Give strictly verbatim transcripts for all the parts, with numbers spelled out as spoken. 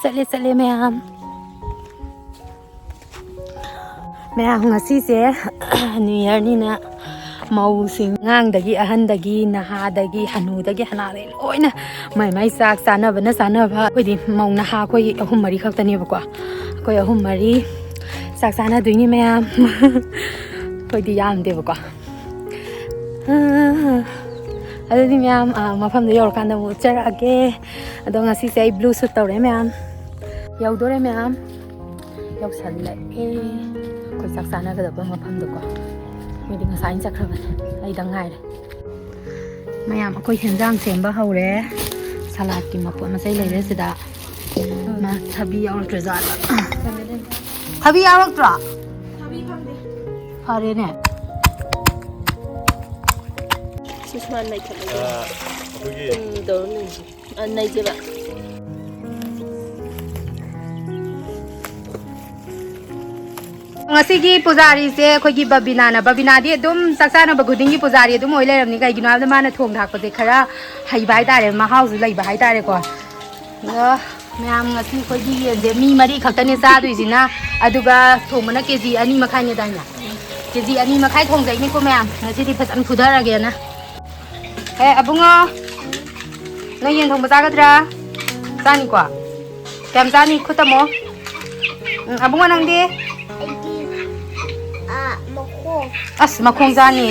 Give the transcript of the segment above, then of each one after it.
ꯆꯠꯂꯦ, ꯆꯠꯂꯦ ꯃꯌꯥꯝ꯫ ꯃꯌꯥꯝ, ꯉꯁꯤꯁꯦ New Yearꯅꯤꯅ ꯃꯧꯁꯤꯡ, ꯑꯉꯥꯡꯗꯒꯤ, ꯑꯍꯟꯗꯒꯤ, ꯅꯍꯥꯗꯒꯤ, ꯍꯅꯨꯗꯒꯤ, ꯍꯅꯥꯗꯒꯤ ꯂꯣꯏꯅ ꯃꯥꯏ ꯃꯥꯏ ꯆꯥꯛ ꯆꯥꯅꯕꯅ ꯆꯥꯅꯕ꯫ ꯑꯩꯈꯣꯏꯗꯤ ꯃꯧ ꯅꯍꯥ ꯑꯩꯈꯣꯏ ꯑꯍꯨꯝ ꯃꯔꯤ ꯈꯛꯇꯅꯦꯕꯀꯣ꯫ ꯑꯩꯈꯣꯏ ꯑꯍꯨꯝ ꯃꯔꯤ ꯆꯥꯛ ꯆꯥꯅꯗꯣꯏꯅꯤ ꯃꯌꯥꯝ꯫ ꯑꯩꯈꯣꯏꯗꯤ ꯌꯥꯝꯗꯦꯕꯀꯣ꯫ ꯑꯗꯨꯗꯤ ꯃꯌꯥꯝ, ꯑ, ꯃꯐꯝꯗꯣ ꯌꯧꯔꯀꯥꯟꯗ ꯑꯃꯨꯛ ꯎꯠꯆꯔꯛꯑꯒꯦ꯫ ꯑꯗꯣ ꯉꯁꯤꯁꯦ ꯑꯩ blue suit ꯇꯧꯔꯦ ꯃꯌꯥꯝ꯫ ꯌꯧꯗꯣꯔꯦ ꯃꯌꯥꯝ꯫ ꯌꯧꯁꯜꯂꯛꯑꯦ ꯑꯩꯈꯣꯏ ꯆꯥꯛ ꯆꯥꯅꯒꯗꯕ ꯃꯐꯝꯗꯣꯀꯣ꯫ ꯃꯤꯗꯤ ꯉꯁꯥꯏꯅ ꯆꯠꯈ꯭ꯔꯕꯅꯦ, ꯑꯩꯗꯪ ꯉꯥꯏꯔꯦ꯫ ꯃꯌꯥꯝ, ꯑꯩꯈꯣꯏ ꯍꯦꯟꯖꯥꯡ ꯁꯦꯝꯕ ꯍꯧꯔꯦ꯫ ꯁꯂꯥꯠꯀꯤ ꯃꯄꯣꯠ ꯃꯆꯩ ꯂꯩꯔꯦ ꯁꯤꯗ꯫ ꯃꯥ ꯊꯕꯤ ꯌꯥꯎꯔꯛꯇ꯭ꯔꯖꯥꯠꯂ? ꯊꯕꯤ ꯌꯥꯎꯔꯛꯇ꯭ꯔꯣ? ꯐꯔꯦꯅꯦ꯫ ꯁꯤ ꯁꯨꯃꯥꯏꯅ ꯂꯩꯈꯠꯂꯒ꯫ ꯑꯩꯈꯣꯏꯒꯤ ꯎꯝ, ꯇꯧꯔ ꯂꯩꯁꯦ꯫ ꯑ, ꯅꯩꯁꯦꯕ꯫ ꯉꯁꯤꯒꯤ ꯄꯨꯖꯥꯔꯤꯁꯦ ꯑꯩꯈꯣꯏꯒꯤ ꯕꯕꯤꯅꯥꯅ꯫ ꯕꯕꯤꯅꯥꯗꯤ ꯑꯗꯨꯝ ꯆꯥꯛ ꯆꯥꯅꯕ ꯈꯨꯗꯤꯡꯒꯤ ꯄꯨꯖꯥꯔꯤ ꯑꯗꯨꯝ ꯑꯣꯏ ꯂꯩꯔꯝꯅꯤ꯫ ꯀꯩꯒꯤꯅꯣ ꯍꯥꯏꯕꯗ ꯃꯥꯅ ꯊꯣꯡ ꯊꯥꯛꯄꯁꯦ ꯈꯔ ꯍꯩꯕ ꯍꯥꯏꯇꯥꯔꯦ, ꯃꯍꯥꯎꯁꯨ ꯂꯩꯕ ꯍꯥꯏꯇꯥꯔꯦꯀꯣ꯫ ꯑꯗꯣ ꯃꯌꯥꯝ, ꯉꯁꯤ ꯑꯩꯈꯣꯏꯒꯤ ꯌꯦꯟꯁꯦ ꯃꯤ ꯃꯔꯤ ꯈꯛꯇꯅꯦ ꯆꯥꯗꯣꯏꯁꯤꯅ, ꯑꯗꯨꯒ ꯊꯣꯡꯕꯅ ꯀꯦ ꯖꯤ ꯑꯅꯤ ꯃꯈꯥꯏꯅꯦꯗꯥꯏꯅꯦ? ꯀꯦ ꯖꯤ ꯑꯅꯤ ꯃꯈꯥꯏ ꯊꯣꯡꯖꯩꯅꯤꯀꯣ ꯃꯌꯥꯝ꯫ ꯉꯁꯤꯗꯤ ꯐꯖꯅ ꯐꯨꯊꯔꯒꯦꯅ꯫ ꯑꯦ, ꯑꯕꯨꯡꯉꯣ, ꯅꯪ ꯌꯦꯟ ꯊꯣꯡꯕ ꯆꯥꯒꯗ꯭ꯔꯥ? ꯆꯥꯅꯤꯀꯣ? ꯀꯌꯥꯝ ꯆꯥꯅꯤ? ꯈꯨꯠ ꯊꯝꯃꯣ꯫ ꯎꯝ, ꯑꯕꯨꯡꯉꯣ, ꯅꯪꯗꯤ? ꯑꯩꯗꯤ, ꯑ, ꯃꯈꯣꯡ꯫ ꯑꯁ, ꯃꯈꯣꯡ ꯆꯥꯅꯤ꯫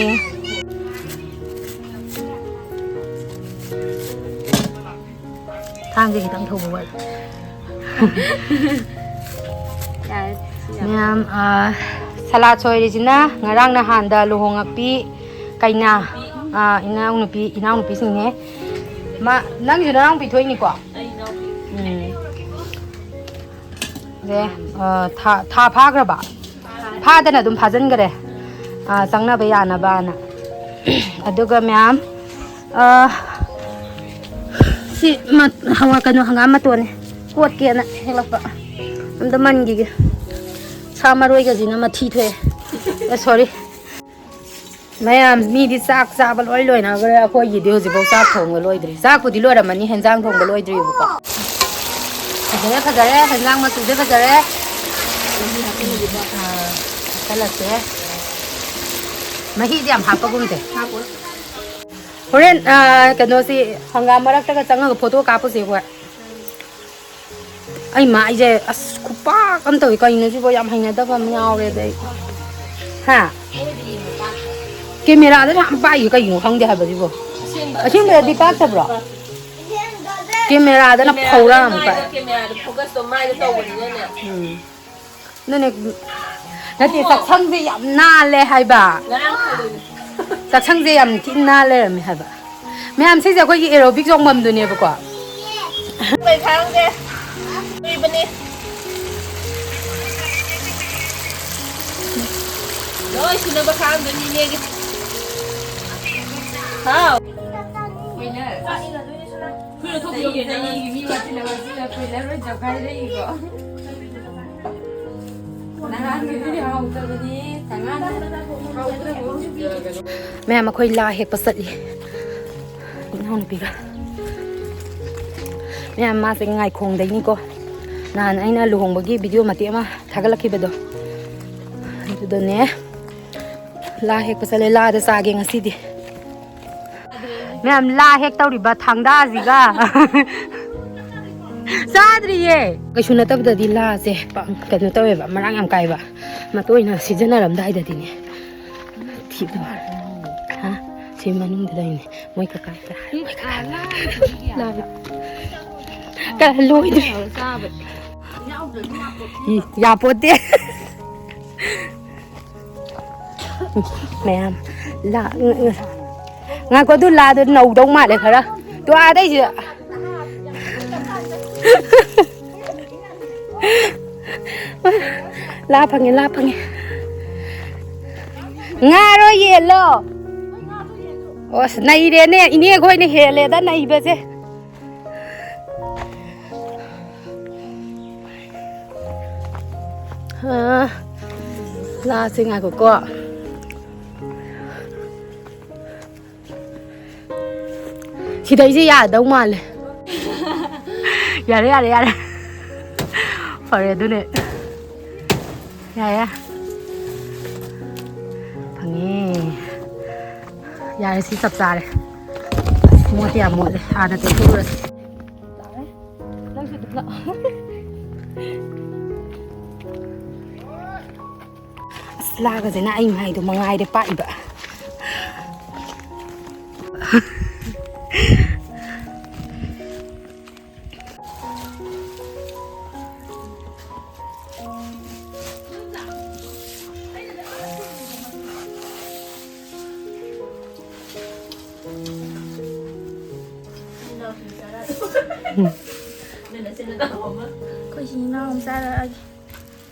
ꯊꯥꯡꯁꯦ ꯈꯤꯇꯪ ꯊꯧꯕ ꯋꯥꯠꯂꯤ꯫ ꯌꯥꯔꯦ, ꯁꯤ ꯌꯥꯔꯦ꯫ ꯃꯌꯥꯝ, ꯑ, ꯁꯂꯥꯠ ꯁꯣꯏꯔꯤꯁꯤꯅ ꯉꯔꯥꯡ ꯅꯍꯥꯟꯗ ꯂꯨꯍꯣꯡꯉꯛꯄꯤ ꯀꯩꯅꯥ, ꯑ, ꯏꯅꯥꯎꯅꯨꯄꯤ, ꯏꯅꯥꯎꯅꯨꯄꯤꯁꯤꯡꯅꯦ꯫ ꯃꯥ, ꯅꯪꯁꯨ ꯅꯅꯥꯎꯅꯨꯄꯤ ꯊꯣꯛꯏꯅꯤꯀꯣ? ꯎꯝ꯫ ꯁꯦ, ꯑ, ꯊꯥ, ꯊꯥ ꯐꯥꯈ꯭ꯔꯕ? ꯐꯥꯗꯅ ꯑꯗꯨꯝ ꯐꯥꯖꯤꯟꯈꯔꯦ꯫ ꯑ, ꯆꯪꯅꯕ ꯌꯥꯅꯕꯅ꯫ ꯑꯗꯨꯒ ꯃꯌꯥꯝ, ꯑ, ꯁꯤ ꯃ-, ꯍꯋꯥ-, ꯀꯩꯅꯣ, ꯍꯪꯒꯥꯝ ꯃꯇꯣꯟꯅꯦ꯫ ꯀꯣꯠꯀꯦꯅ ꯍꯦꯛꯂꯛꯄ꯫ ꯑꯝꯇ ꯃꯟꯈꯤꯒꯦ꯫ ꯁꯥ ꯃꯔꯣꯏꯒꯁꯤꯅ ꯃꯊꯤ ꯊꯣꯛꯑꯦ꯫ ꯑꯦ, sorry꯫ ꯃꯌꯥꯝ, ꯃꯤꯗꯤ ꯆꯥꯛ ꯆꯥꯕ ꯂꯣꯏ ꯂꯣꯏꯅꯈ꯭ꯔꯦ꯫ ꯑꯩꯈꯣꯏꯒꯤꯗꯤ ꯍꯧꯖꯤꯛꯐꯥꯎ ꯆꯥꯛ ꯊꯣꯡꯕ ꯂꯣꯏꯗ꯭ꯔꯤ꯫ ꯆꯥꯛꯄꯨꯗꯤ ꯂꯣꯏꯔꯝꯃꯅꯤ, ꯍꯦꯟꯖꯥꯡ ꯊꯣꯡꯕ ꯂꯣꯏꯗ꯭ꯔꯤꯕꯀꯣ꯫ ꯐꯖꯔꯦ, ꯐꯖꯔꯦ, ꯍꯦꯟꯖꯥꯡ ꯃꯆꯨꯁꯦ ꯐꯖꯔꯦ꯫ ꯑꯥ, ꯍꯥꯞꯆꯜꯂꯁꯦ꯫ ꯃꯍꯤꯁꯦ ꯌꯥꯝ ꯍꯥꯞꯄꯒꯨꯝꯁꯦ꯫ ꯍꯣꯔꯦꯟ, ꯑꯥ, ꯀꯩꯅꯣꯁꯤ, ꯍꯪꯒꯥꯝ ꯃꯔꯛꯇꯒ ꯆꯪꯉꯒ ꯐꯣꯇꯣ ꯀꯥꯞꯄꯨꯁꯦ ꯑꯩꯈꯣꯏ꯫ ꯑꯩ ꯃꯥꯏꯁꯦ ꯑꯁ ꯈꯨꯄꯥꯛ ꯑꯃ ꯇꯧꯏ꯫ ꯀꯩꯅꯣ ꯁꯤꯕꯣ? ꯌꯥꯝ ꯍꯩꯅꯗꯕ ꯑꯃ ꯌꯥꯎꯔꯦꯗ ꯑꯩ꯫ ꯍꯥ? ꯀꯦꯃꯦꯔꯥꯗ ꯌꯥꯝ ꯄꯥꯛꯏ ꯀꯩꯒꯤꯅꯣ ꯈꯪꯗꯦ ꯍꯥꯏꯕ ꯁꯤꯕꯣ꯫ ꯑꯁꯦꯡꯕꯗꯗꯤ ꯄꯥꯛꯇꯕ꯭ꯔꯣ? ꯀꯦꯃꯦꯔꯥꯗꯅ ꯐꯧꯔꯥ ꯑꯃꯨꯛ ꯄꯥꯛ꯫ ꯀꯦꯃꯦꯔꯥꯗ ꯐꯣꯀꯁꯇꯣ ꯃꯥꯏꯗ ꯇꯧꯕꯅꯤꯅꯅꯦ꯫ ꯎꯝ꯫ ꯑꯗꯨꯅꯦ, ꯅꯠꯇꯦ, ꯆꯥꯛꯁꯪꯁꯦ ꯌꯥꯝ ꯅꯥꯜꯂꯦ ꯍꯥꯏꯕ꯫ ꯉꯔꯥꯡ ꯈꯜꯂꯤꯅꯦ꯫ ꯆꯥꯛꯁꯪꯁꯦ ꯌꯥꯝ ꯊꯤꯅ ꯅꯥꯜ ꯂꯩꯔꯝꯃꯦ ꯍꯥꯏꯕ꯫ ꯃꯌꯥꯝ, ꯁꯤꯁꯦ ꯑꯩꯈꯣꯏꯒꯤ ꯑꯦꯔꯣꯕꯤꯛ ꯆꯣꯡꯐꯝꯗꯨꯅꯦꯕꯀꯣ꯫ ꯀꯩ ꯈꯥꯡꯁꯦ ꯀꯨꯏꯕꯅꯤ꯫ ꯂꯣꯏ ꯁꯨꯅꯕ ꯈꯥꯡꯗꯨꯅꯤ ꯏꯅꯦꯒꯤ꯫ ꯍꯥꯎ꯫ ꯀꯨꯏꯅ꯫ ꯈꯨꯏꯔ ꯊꯣꯛꯄꯤꯔꯣ ꯀꯩꯅꯣ, ꯅꯪꯒꯤ ꯃꯤ ꯋꯥꯁꯤꯜꯂ ꯋꯥꯁꯤꯜꯂ ꯀꯨꯏꯔ ꯂꯣꯏ ꯇꯧꯈꯥꯏꯔꯛꯏꯀꯣ꯫ ꯅꯍꯥꯟꯒꯤꯗꯨꯗꯤ ꯍꯥꯎꯇꯕꯅꯤ, ꯇꯉꯥꯟ ꯍꯥꯎꯇꯕ꯫ ꯃꯌꯥꯝ, ꯑꯩꯈꯣꯏ ꯂꯥ ꯍꯦꯛꯄ ꯆꯠꯂꯤ꯫ ꯏꯅꯥꯎꯅꯨꯄꯤꯒ꯫ ꯃꯌꯥꯝ, ꯃꯥꯁꯦ ꯉꯥꯏꯈꯣꯡꯗꯩꯅꯤꯀꯣ꯫ ꯅꯍꯥꯟ ꯑꯩꯅ ꯂꯨꯍꯣꯡꯕꯒꯤ ꯚꯤꯗꯤꯑꯣ ꯃꯇꯦꯛ ꯑꯃ ꯊꯥꯒꯠꯂꯛꯈꯤꯕꯗꯣ꯫ ꯑꯗꯨꯗꯅꯦ꯫ ꯂꯥ ꯍꯦꯛꯄ ꯆꯠꯂꯦ꯫ ꯂꯥꯗ ꯆꯥꯒꯦ ꯉꯁꯤꯗꯤ꯫ ꯃꯌꯥꯝ, ꯂꯥ ꯍꯦꯛ ꯇꯧꯔꯤꯕ ꯊꯥꯡꯗꯥꯁꯤꯒ꯫ ꯆꯥꯗ꯭ꯔꯤꯌꯦ꯫ ꯀꯩꯁꯨ ꯅꯠꯇꯕꯗꯗꯤ ꯂꯥꯁꯦ ꯄꯥꯛ ꯀꯩꯅꯣ ꯇꯧꯋꯦꯕ, ꯃꯔꯥꯡ ꯌꯥꯝ ꯀꯥꯏꯕ꯫ ꯃꯇꯣꯏꯅ ꯁꯤꯖꯤꯟꯅꯔꯝꯗꯥꯏꯗꯗꯤꯅꯦ꯫ ꯊꯤꯕ꯫ ꯍꯥ? ꯁꯤ ꯃꯅꯨꯡꯗ ꯂꯩꯅꯤ꯫ ꯃꯣꯏ ꯀꯀꯥ꯫ ꯃꯣꯏ ꯀꯀꯥ꯫ ꯂꯥ꯫ ꯀ-, ꯂꯣꯏꯗ꯭ꯔꯤ꯫ ꯏ, ꯌꯥꯄꯣꯠꯇꯦ꯫ ꯃꯌꯥꯝ, ꯂꯥ-, ꯉ-, ꯉ-, ꯉꯥꯏꯈꯣ, ꯑꯗꯨ ꯂꯥꯗꯣ ꯅꯧꯗꯧ ꯃꯥꯜꯂꯦ ꯈꯔ꯫ ꯇꯨ ꯑꯥꯗꯩꯁꯦ꯫ ꯂꯥ ꯐꯪꯉꯦ, ꯂꯥ ꯐꯪꯉꯦ꯫ ꯉꯥꯔꯣ ꯌꯦꯜꯂꯣ? ꯑꯁ, ꯅꯩꯔꯦꯅꯦ꯫ ꯏꯅꯦꯈꯣꯏꯅ ꯍꯦꯜꯂꯦꯗ ꯅꯩꯕꯁꯦ꯫ ꯑꯥ, ꯂꯥꯁꯦ ꯉꯥꯏꯈꯣꯀꯣ꯫ ꯁꯤꯗꯩꯁꯦ ꯌꯥꯗꯧ ꯃꯥꯜꯂꯦ꯫ ꯌꯥꯔꯦ, ꯌꯥꯔꯦ, ꯌꯥꯔꯦ꯫ ꯐꯔꯦ ꯑꯗꯨꯅꯦ꯫ ꯌꯥꯔꯦ꯫ ꯐꯪꯉꯦ꯫ ꯌꯥꯔꯦ, ꯁꯤ ꯆꯞ ꯆꯥꯔꯦ꯫ ꯑꯁ, ꯃꯣꯠꯇꯤ ꯌꯥꯝ ꯃꯣꯠꯂꯦ꯫ ꯍꯥꯟꯅ ꯇꯩꯊꯣꯛꯎꯔꯁꯤ꯫ ꯅꯪꯁꯨ ꯑꯗꯨꯝ ꯂꯥꯛꯑꯣ꯫ ꯑꯁ, ꯂꯥꯛꯑꯒꯁꯦꯅ ꯑꯩ ꯃꯥꯏꯗꯣ ꯃꯉꯥꯏꯔꯦ ꯄꯥꯛꯏꯕ꯫ ꯑꯩꯈꯣꯏ ꯏꯆꯤꯟ ꯏꯅꯥꯎ ꯑꯃ ꯆꯥꯔꯛꯑꯒꯦ꯫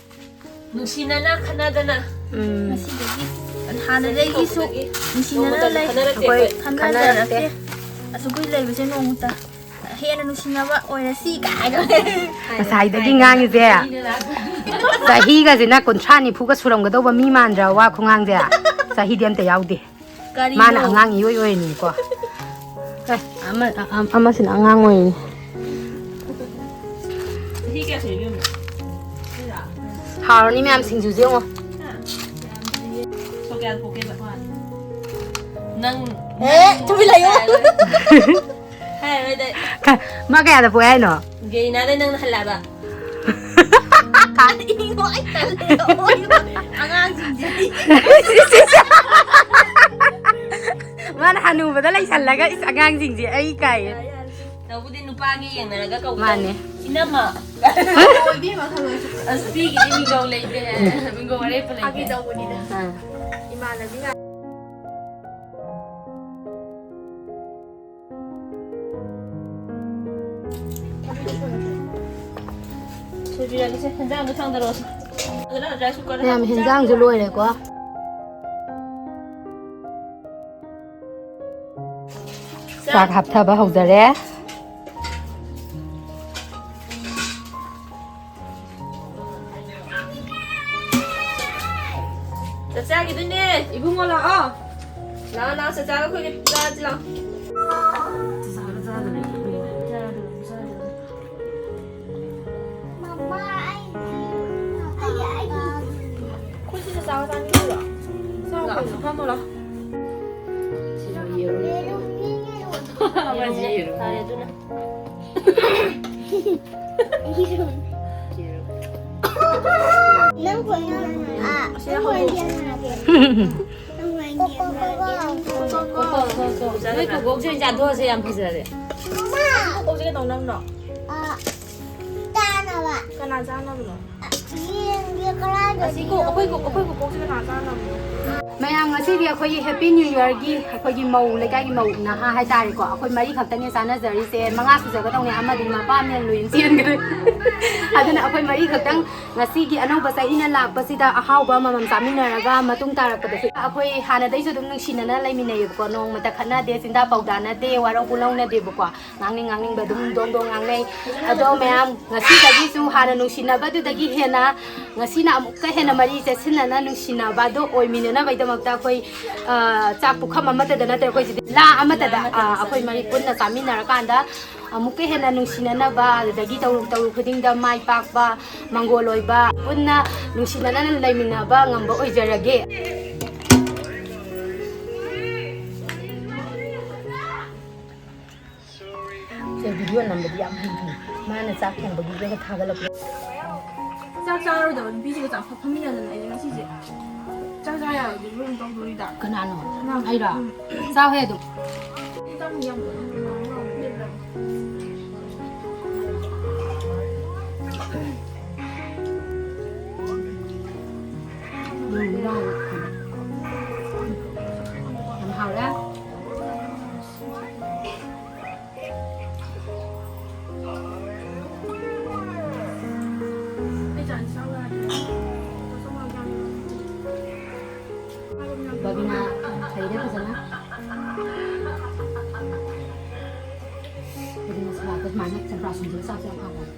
ꯅꯨꯡꯁꯤꯅꯅ ꯈꯠꯅꯗꯅ꯫ ꯎꯝ꯫ ꯉꯁꯤꯗꯒꯤ ꯍꯥꯟꯅꯗꯒꯤꯁꯨ ꯍꯧꯕꯗꯒꯤ ꯅꯨꯡꯁꯤꯅꯅ ꯅꯣꯡꯃꯇꯁꯨ ꯂꯩ꯫ ꯈꯠꯅꯔꯛꯇꯦ ꯑꯩꯈꯣꯏ ꯑꯩꯈꯣꯏ꯫ ꯈꯠꯅꯗꯔꯛꯇꯦ꯫ ꯈꯠꯅꯔꯛꯇꯦ꯫ ꯑꯁꯨꯛ ꯀꯨꯏ ꯂꯩꯕꯁꯦ ꯅꯣꯡꯃꯇ ꯍꯦꯟꯅ ꯅꯨꯡꯁꯤꯅꯕ ꯑꯣꯏꯔꯁꯤ ꯀꯥꯏꯅ꯫ ꯉꯁꯥꯏꯗꯒꯤ ꯉꯥꯡꯉꯤꯁꯦ꯫ ꯆꯍꯤꯒꯁꯤꯅ ꯀꯨꯟꯊ꯭ꯔꯥ ꯅꯤꯐꯨꯒ ꯁꯨꯔꯝꯒꯗꯧꯕ ꯃꯤ ꯃꯥꯟꯗ꯭ꯔꯥ ꯋꯥ ꯈꯨꯉꯥꯡꯁꯦ? ꯆꯍꯤꯗꯤ ꯑꯝꯇ ꯌꯥꯎꯗꯦ꯫ ꯀꯔꯤꯅꯣ? ꯃꯥꯅ ꯑꯉꯥꯡ ꯏꯑꯣꯏ ꯑꯣꯏꯔꯤꯅꯤꯀꯣ꯫ ꯑꯦ, ꯑꯃ-, ꯑ-, ꯑ-, ꯑꯃꯁꯤꯅ ꯑꯉꯥꯡ ꯑꯣꯏꯔꯤꯅꯤ꯫ ꯆꯍꯤ ꯀꯌꯥ ꯁꯨꯔꯒꯦ ꯌꯦꯡꯉꯨ꯫ ꯍꯥꯎꯔꯅꯤ ꯃꯌꯥꯝ ꯁꯤꯡꯖꯨꯁꯦ ꯌꯦꯡꯉꯣ꯫ ꯁꯣ ꯀꯌꯥ ꯄꯣꯛꯀꯦꯕ? ꯅꯪ ꯑꯦ, ꯇꯨꯃꯤꯟ ꯂꯩꯌꯨ꯫ ꯍꯥꯏꯔꯣꯏꯗ꯫ ꯀ-, ꯃꯥ ꯀꯌꯥꯗ ꯄꯣꯛꯑꯦ ꯍꯥꯏꯅꯣ? ꯒꯦꯔꯤꯅꯥꯗꯩ ꯅꯪꯅ ꯍꯜꯂꯛꯑꯕ꯫ ꯀꯥꯟꯅ ꯏꯪꯉꯣ, ꯑꯩ ꯇꯜꯂꯦ꯫ ꯑꯉꯥꯡꯁꯤꯡꯁꯦ꯫ ꯃꯥꯅ ꯍꯅꯨꯕꯗ ꯂꯩꯁꯜꯂꯒ, ꯏꯁ, ꯑꯉꯥꯡꯁꯤꯡꯁꯦ ꯑꯩ ꯀꯥꯏꯌꯦ꯫ ꯌꯥꯔꯦ, ꯌꯥꯔꯦ꯫ ꯇꯧꯕꯨꯗꯤ ꯅꯨꯄꯥꯒꯤ ꯌꯦꯡꯅꯔꯒ ꯀꯧꯕ꯫ ꯃꯥꯅꯦ꯫ ꯏꯅꯝꯃ꯫ ꯑꯣꯏꯕꯤꯃ ꯈꯜꯂꯣ꯫ ꯑꯁ, ꯅꯨꯄꯤꯒꯤꯗꯤ ꯃꯤꯡꯒꯧ ꯂꯩꯇꯦ꯫ ꯃꯤꯡꯒꯧ ꯋꯥꯔꯦꯞꯄꯨ ꯂꯩꯇꯦ꯫ ꯐꯥꯒꯤ ꯇꯧꯕꯅꯤꯗ꯫ ꯑꯥ꯫ ꯏꯃꯥꯟꯅꯕꯤ ꯉꯥꯛ-, ꯁꯣꯏꯕꯤꯔꯒꯦꯁꯦ, ꯍꯦꯟꯖꯥꯡꯗꯣ ꯊꯥꯡꯗꯔꯛꯑꯣꯁꯦ꯫ ꯑꯗꯨꯅ rice cooker ꯗ ꯃꯌꯥꯝ ꯍꯦꯟꯖꯥꯡꯁꯨ ꯂꯣꯏꯔꯦꯀꯣ꯫ ꯆꯥꯛ ꯍꯥꯞꯊꯕ ꯍꯧꯖꯔꯦ꯫ ꯆꯥꯛ ꯆꯥꯈꯤꯗꯣꯏꯅꯦ꯫ ꯏꯕꯨꯡꯉꯣ ꯂꯥꯛꯑꯣ꯫ ꯂꯥꯛꯑꯣ, ꯂꯥꯛꯑꯣ, ꯆꯥꯛ ꯆꯥꯕ ꯑꯩꯈꯣꯏꯒꯤ ꯆꯥꯁꯤ ꯂꯥꯛꯑꯣ꯫ ꯃꯃꯥ, ꯑꯩ ꯐꯝꯃꯨ ꯂꯥꯎ꯫ ꯁꯤꯁꯨ ꯌꯦꯔꯨꯝ꯫ ꯑꯃꯁꯤ ꯌꯦꯔꯨꯝ꯫ ꯐꯔꯦ ꯑꯗꯨꯅ꯫ ꯅꯪ ꯀꯣꯏꯅ ꯑꯥ, ꯅꯪ ꯀꯣꯏꯅ ꯅꯪ ꯀꯣꯏꯅ ꯀꯣ, ꯀꯣ, ꯀꯣ, ꯀꯣ꯫ ꯅꯣꯏ ꯀꯣꯀꯣꯛꯁꯦ ꯑꯣꯏꯅ ꯆꯥꯊꯣꯛꯑꯁꯦ, ꯌꯥꯝ ꯐꯖꯔꯦ꯫ ꯃꯃꯥ! ꯀꯣꯀꯣꯛꯁꯦ ꯀꯩꯗꯧꯅꯕꯅꯣ? ꯑꯥ, ꯆꯥꯅꯕ꯫ ꯀꯅꯥ ꯆꯥꯅꯕꯅꯣ? ꯌꯦꯟꯒꯤ ꯀꯔꯥꯏꯗ ꯑꯁꯤ ꯀꯣ-, ꯑꯩꯈꯣꯏ ꯀꯣ-, ꯑꯩꯈꯣꯏ ꯀꯣꯀꯣꯛꯁꯦ ꯀꯅꯥ ꯆꯥꯅꯕꯅꯣ? ꯃꯌꯥꯝ, ꯉꯁꯤꯗꯤ ꯑꯩꯈꯣꯏꯒꯤ Happy New Yearꯒꯤ ꯑꯩꯈꯣꯏꯒꯤ ꯃꯧ, ꯂꯩꯀꯥꯏꯒꯤ ꯃꯧ ꯅꯍꯥ ꯍꯥꯏꯇꯥꯔꯦꯀꯣ, ꯑꯩꯈꯣꯏ ꯃꯔꯤ ꯈꯛꯇꯅꯦ ꯆꯥꯅꯖꯔꯤꯁꯦ꯫ ꯃꯉꯥ ꯁꯨꯖꯒꯗꯧꯅꯦ, ꯑꯃꯗꯤ ꯃꯄꯥꯝꯅ ꯂꯣꯏꯅ ꯆꯦꯟꯈ꯭ꯔꯦ꯫ ꯑꯗꯨꯅ ꯑꯩꯈꯣꯏ ꯃꯔꯤ ꯈꯛꯇꯪ ꯉꯁꯤꯒꯤ ꯑꯅꯧꯕ ꯆꯍꯤꯅ ꯂꯥꯛꯄꯁꯤꯗ ꯑꯍꯥꯎꯕ ꯑꯃꯃꯝ ꯆꯥꯃꯤꯟꯅꯔꯒ ꯃꯇꯨꯡ ꯇꯥꯔꯛꯄꯗꯁꯨ ꯑꯩꯈꯣꯏ ꯍꯥꯟꯅꯗꯩꯁꯨ ꯑꯗꯨꯝ ꯅꯨꯡꯁꯤꯅꯅ ꯂꯩꯃꯤꯟꯅꯩꯌꯦꯕꯀꯣ꯫ ꯅꯣꯡꯃꯇ ꯈꯠꯅꯗꯦ, ꯆꯤꯟꯗꯥ ꯄꯥꯎꯗꯥꯅꯗꯦ, ꯋꯥꯔꯧ ꯄꯨꯛꯂꯧꯅꯗꯦꯕꯀꯣ꯫ ꯉꯥꯡꯅꯤꯡ ꯉꯥꯡꯅꯤꯡꯕ ꯑꯗꯨꯝ ꯗꯣꯡ ꯗꯣꯡ ꯉꯥꯡꯅꯩ꯫ ꯑꯗꯣ ꯃꯌꯥꯝ, ꯉꯁꯤꯗꯒꯤꯁꯨ ꯍꯥꯟꯅ ꯅꯨꯡꯁꯤꯅꯕꯗꯨꯗꯒꯤ ꯍꯦꯟꯅ ꯉꯁꯤꯅ ꯑꯃꯨꯛꯀ ꯍꯦꯟꯅ ꯃꯔꯤ ꯆꯦꯠꯁꯤꯟꯅꯅ ꯅꯨꯡꯁꯤꯅꯕꯗꯣ ꯑꯣꯏꯃꯤꯟꯅꯅꯕꯒꯤꯗꯃꯛꯇ ꯑꯩꯈꯣꯏ, ꯑ, ꯆꯥꯛ ꯄꯨꯈꯝ ꯑꯃꯠꯇꯗ ꯅꯠꯇꯦ, ꯑꯩꯈꯣꯏ ꯁꯤꯗꯤ ꯂꯥ ꯑꯃꯠꯇꯗ, ꯑ, ꯑꯩꯈꯣꯏ ꯃꯔꯤ ꯄꯨꯟꯅ ꯆꯥꯃꯤꯟꯅꯔꯀꯥꯟꯗ ꯑꯃꯨꯛꯀ ꯍꯦꯟꯅ ꯅꯨꯡꯁꯤꯅꯅꯕ, ꯑꯗꯨꯗꯒꯤ ꯇꯧꯔꯨ ꯇꯧꯔꯨ ꯈꯨꯗꯤꯡꯗ ꯃꯥꯏ ꯄꯥꯛꯄ, ꯃꯪꯒꯣꯜ ꯑꯣꯏꯕ, ꯄꯨꯟꯅ ꯅꯨꯡꯁꯤꯅꯅ ꯂꯩꯃꯤꯟꯅꯕ ꯉꯝꯕ ꯑꯣꯏꯖꯔꯒꯦ꯫ ꯁꯦ, video ꯅꯝꯕꯗꯤ ꯌꯥꯝ ꯍꯩꯕꯅꯦ꯫ ꯃꯥꯅ ꯆꯥꯛ ꯊꯣꯡꯕꯒꯤꯒ ꯊꯥꯒꯠꯂꯛꯄ꯫ ꯆꯥꯛ ꯆꯥꯔꯣꯏꯗꯕ ꯅꯨꯄꯤꯁꯤꯒ ꯆꯥꯛ ꯐꯝꯃꯤꯟꯅꯗꯅ ꯑꯩꯗꯤ ꯉꯁꯤꯁꯦ ꯆꯥꯛ ꯆꯥ ꯌꯥꯔꯣꯏꯗꯣꯏ ꯐꯤꯕꯝ ꯇꯧꯗꯣꯔꯤꯗ꯫ ꯀꯅꯥꯅꯣ? ꯅꯪ꯫ ꯑꯩꯔꯣ? ꯎꯝ꯫ ꯆꯥꯎꯍꯦ ꯑꯗꯨꯝ꯫ ꯏꯆꯝ ꯌꯥꯝ ꯎꯝ, ꯌꯥꯝ ꯍꯥꯎꯔꯦ꯫ ꯕꯕꯤꯅꯥ ꯍꯩꯔꯦ ꯐꯖꯅ꯫ ꯕꯕꯤꯅꯥ ꯁꯂꯥꯠꯇ ꯁꯨꯃꯥꯏꯅ ꯆꯝꯄ꯭ꯔꯥ ꯁꯨꯝꯖꯤꯜꯂ ꯆꯥꯕꯁꯦ ꯌꯥꯝ ꯍꯥꯎꯕꯅꯦ꯫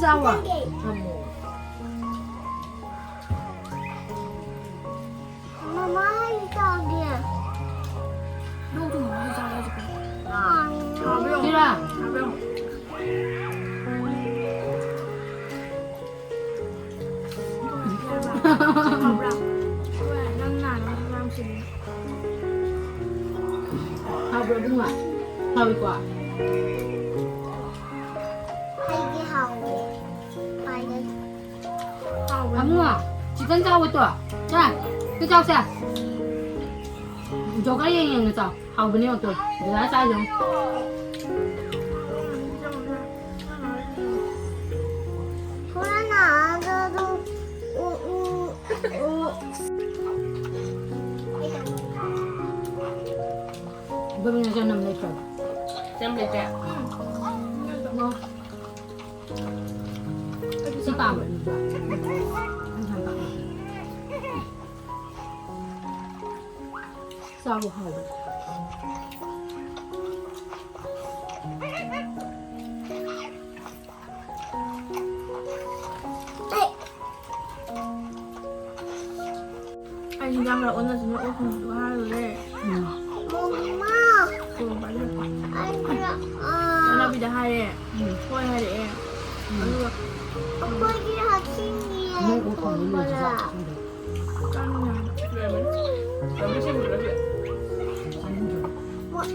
ꯆꯥꯎꯋꯣ꯫ ꯃꯃꯥ, ꯑꯩ ꯆꯥꯒꯦ꯫ ꯂꯣꯛ ꯊꯨꯡꯕ ꯃꯈꯩ ꯆꯥꯒꯦ ꯍꯧꯖꯤꯛ꯫ ꯆꯥꯅꯤꯡꯉꯦ꯫ ꯍꯥꯎꯕ꯭ꯔꯥ ꯌꯦꯡꯉꯨ꯫ ꯁꯤꯔꯥ? ꯍꯥꯎꯕ꯭ꯔꯥ ꯌꯦꯡꯉꯨ꯫ ꯍꯥꯎꯕ꯭ꯔꯥ? ꯍꯣꯏ, ꯅꯪ ꯅꯥꯅꯕ ꯃꯌꯥꯝ ꯁꯤꯜꯂꯤ꯫ ꯍꯥꯎꯕ꯭ꯔꯣ, ꯏꯕꯨꯡꯉꯣ? ꯍꯥꯎꯏꯀꯣ? ꯑꯩꯗꯤ ꯍꯥꯎꯋꯦ꯫ ꯍꯥꯎꯋꯦ꯫ ꯍꯥꯎꯕꯅꯦ꯫ ꯑꯕꯨꯡꯉꯣ, chicken ꯆꯥꯎꯕꯗꯣ꯫ ꯆꯥ, ꯁꯤ ꯆꯥꯎꯁꯦ꯫ Joker ꯌꯦꯡ ꯌꯦꯡꯅ ꯆꯥꯎ꯫ ꯍꯥꯎꯕꯅꯦ ꯌꯦꯡꯉꯨ ꯇꯨ꯫ ꯗꯗꯥ ꯆꯥꯏꯁꯦ ꯌꯦꯡꯉꯨ꯫ ꯍꯣꯔꯦꯟ ꯂꯥꯛꯑꯒ ꯑꯗꯨꯝ ꯎ, ꯎ, ꯎ꯫ ꯕꯕꯤꯅ ꯆꯅꯝ ꯂꯩꯇ꯭ꯔꯕ? ꯆꯅꯝ ꯂꯩꯇ꯭ꯔꯦ? ꯎꯝ꯫ ꯁꯤ ꯄꯥꯝꯕ꯭ꯔꯥ, ꯅꯨꯄꯥ? ꯌꯥꯝ ꯄꯥꯝꯃꯦ꯫ ꯆꯥꯕ ꯍꯥꯎꯕꯅꯦ꯫ ꯑꯩ ꯍꯤꯟꯖꯥꯡ ꯈꯔ ꯑꯣꯟꯅꯁꯤꯅ ꯑꯣꯛ ꯊꯣꯡꯕꯗꯣ ꯍꯥꯏꯔꯨꯔꯦ꯫ ꯎꯝ꯫ ꯃꯃꯥ꯫ ꯊꯣꯡꯕ ꯑꯩꯅ꯫ ꯑꯩꯅ, ꯑꯥ, ꯆꯠꯅꯕꯤꯗ ꯍꯥꯏꯔꯦ꯫ ꯎꯝ꯫ ꯍꯣꯏ ꯍꯥꯏꯔꯛꯑꯦ꯫ ꯎꯝ꯫ ꯑꯗꯨꯒ ꯑꯩꯈꯣꯏꯒꯤ ꯍꯛꯆꯤꯡꯒꯤ ꯃꯣꯏ ꯑꯣꯛ ꯊꯣꯡꯕ ꯊꯣꯡꯕꯔꯥ? ꯂꯣꯏꯗ꯭ꯔꯤꯕ ꯈꯪꯗꯦ꯫ ꯆꯥꯅꯤꯡꯉꯦ꯫ ꯂꯣꯏꯔꯝꯃꯅꯤ꯫ ꯂꯣꯏꯔꯝꯃꯅꯤ, ꯁꯦꯝꯃꯨꯔꯣ ꯑꯗꯨꯗꯤ꯫ ꯆꯥꯅꯤꯡꯗ꯭ꯔꯣ? ꯃ-,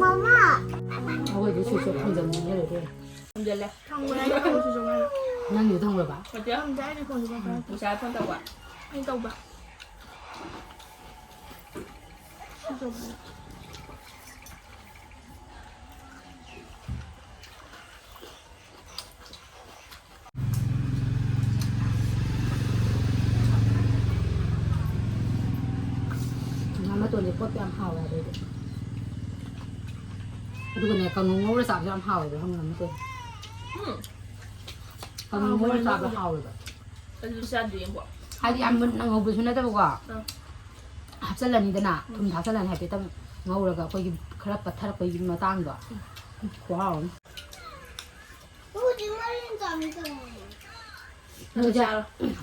ꯃꯃꯥ꯫ ꯑꯩꯈꯣꯏꯗꯤ ꯁ꯭ꯋꯤꯠꯁ ꯑꯣꯐ ꯊꯝꯖꯟꯕꯅꯦ ꯂꯣꯏꯔꯦ꯫ ꯊꯝꯖꯜꯂꯦ꯫ ꯊꯝꯈ꯭ꯔꯦ ꯑꯩ ꯐꯣꯟꯁꯤꯁꯨ ꯉꯥꯏꯔꯦ꯫ ꯅꯪꯒꯤꯁꯨ ꯊꯝꯈ꯭ꯔꯕ? ꯅꯠꯇꯦ, ꯊꯝꯗꯦ, ꯑꯩꯗꯤ ꯐꯣꯟꯁꯨ ꯄꯥꯏ ꯄꯥꯏꯔꯛꯇꯦ꯫ ꯉꯁꯥꯏ ꯐꯣꯟ ꯇꯧꯕ꯫ ꯑꯩ ꯇꯧꯕ꯫ ꯁꯤ ꯇꯧꯕ꯫ ꯉꯥ ꯃꯇꯣꯟꯁꯦ ꯀꯣꯠꯄ ꯌꯥꯝ ꯍꯥꯎꯋꯦ ꯍꯥꯏꯕ ꯑꯩꯗꯤ꯫ ꯑꯗꯨꯒꯅꯦ, ꯀꯥꯡꯉꯧ ꯉꯧꯔ ꯆꯥꯕꯁꯨ ꯌꯥꯝ ꯍꯥꯎꯋꯦꯕ, ꯈꯪꯕ꯭ꯔꯥ, ꯉꯥ ꯃꯇꯣꯟ꯫ ꯎꯝ꯫ ꯀꯥꯡꯉꯧ ꯉꯧꯔ ꯆꯥꯕ ꯍꯥꯎꯋꯦꯕ꯫ ꯑꯗꯨ ꯆꯥꯗ꯭ꯔꯤ ꯑꯃꯨꯛ꯫ ꯍꯥꯏꯗꯤ ꯌꯥꯝ ꯃꯨꯟꯅ ꯉꯧꯕꯁꯨ ꯅꯠꯇꯕꯀꯣ꯫ ꯑꯥ꯫ ꯍꯥꯞꯆꯜꯂꯅꯤꯗꯅ, ꯎꯝ꯫ ꯊꯨꯝ ꯊꯥꯛꯆꯜꯂꯅꯤ, ꯍꯥꯏꯐꯦꯠꯇꯪ ꯉꯧꯔꯒ ꯑꯩꯈꯣꯏꯒꯤ ꯈꯔ ꯄꯠꯊꯔꯛꯄꯒꯤ ꯃꯇꯥꯡꯗꯣ꯫ ꯎꯝ꯫ ꯈꯨꯍꯥꯎ ꯑꯃ꯫ ꯍꯧꯖꯤꯛ ꯃꯔꯤꯟ ꯆꯥ-, ꯅꯪꯁꯦ